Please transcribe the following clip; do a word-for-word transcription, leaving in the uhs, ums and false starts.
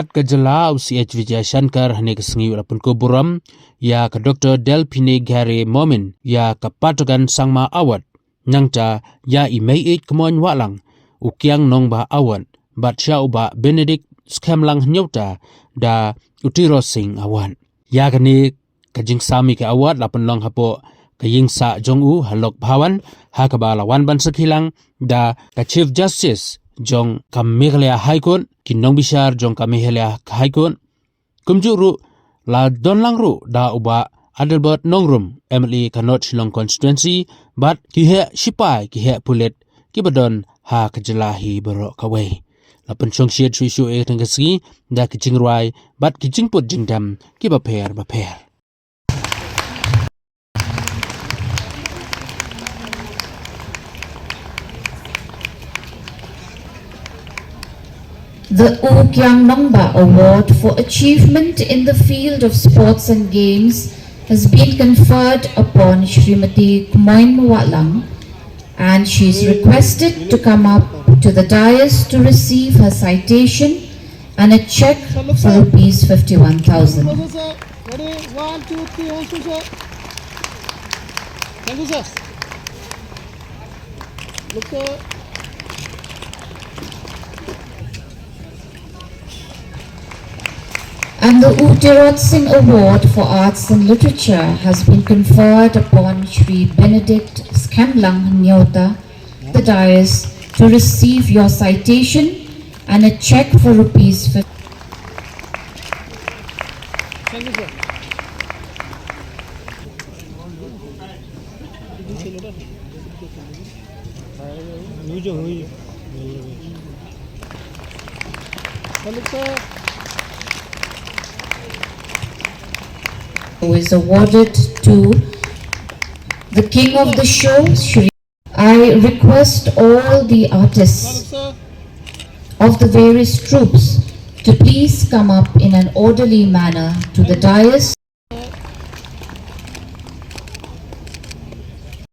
Ka jylla u C H Vijayashankar hane ka sngi u la pynkup burom ïa ka Doctor Delphine Gare Momin ïa ka Patokan Sangma Award. Nangta ïa i Meieit Kmoin Wahlang u Kiang Nongbah Award bad sha u Bah Benedict Skhemlang Hynñiewta da u Tirot Sing Award. Ïa kane ka jingsam ïa ka award la pynlong hapoh ka ïing sah jong u ha Lok Bhawan, ha kaba la wan ban sakhi lang da ka Chief Justice jong ka Meghalaya High Court, ki nongbishar jong ka Meghalaya High Court. Kumjuh ruh la don lang ruh da u Bah Adelbert Nongrum, M L A ka North Shillong Constituency, bad ki heh shipai, ki heh pulit kiba don ha ka jylla hi baroh kawei. La pynshongshit shuh shuh ïa kane ka sngi da ki jingrwai bad ki jingput jingdem kiba pher bapher. The U Kiang Nongbah Award for Achievement in the Field of Sports and Games has been conferred upon Shrimati Kmoin Wahlang, and she is requested to come up to the dais to receive her citation and a check for rupees fifty-one thousand. Ready? One, two, three, hands to sir. Thank you, sir. Look, sir. And the U Tirot Sing Award for Arts and Literature has been conferred upon Shri Benedict Skhemlang Hynñiewta, the dais, to receive your citation and a check for rupees fifty. Thank you, sir. Who is awarded to the king of the show, Shri. I request all the artists of the various troupes to please come up in an orderly manner to the dais.